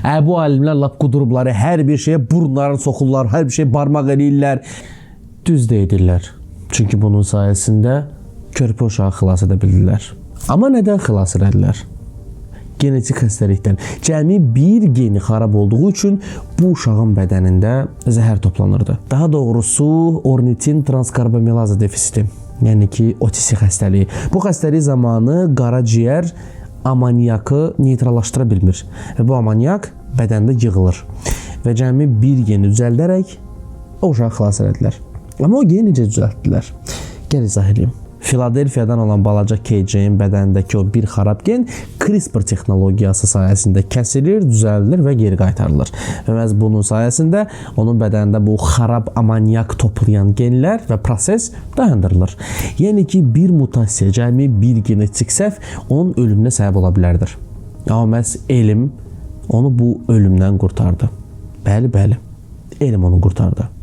Bu alimlər lap qudurublar, hər bir şeyə burunlarını soxurlar, hər bir şeyə barmaq eləyirlər. Düz də edirlər. Çünki bunun sayəsində körpə uşağı xilas edə bildilər. Amma nədən xilas elədilər? Genetik xəstəlikdən. Cəmi bir geni xarab olduğu üçün bu uşağın bədənində zəhər toplanırdı. Daha doğrusu ornitin transkarbamilaza defisiti, yəni ki, OTC xəstəliyi. Bu xəstəlik zamanı qaraciyər amonyakı neytrallaşdıra bilmir və bu amonyak bədəndə yığılır. Və cəmi bir geni düzəldərək o uşağı xilas elədilər. Amma o geni necə düzəltdilər? Gəl izah eləyim. Filadelfiyadan olan balaca KJ-in bədənindəki o bir xarab gen CRISPR texnologiyası sayəsində kəsilir, düzəldilir və geri qaytarılır. Və məhz bunun sayəsində onun bədənində bu xarab amonyak toplayan genlər və proses dayandırılır. Yəni ki, bir mutasiya, cəmi bir genetik səhv onun ölümünə səbəb ola bilərdir. Amma məhz elm onu bu ölümdən qurtardı. Bəli, bəli. Elm onu qurtardı.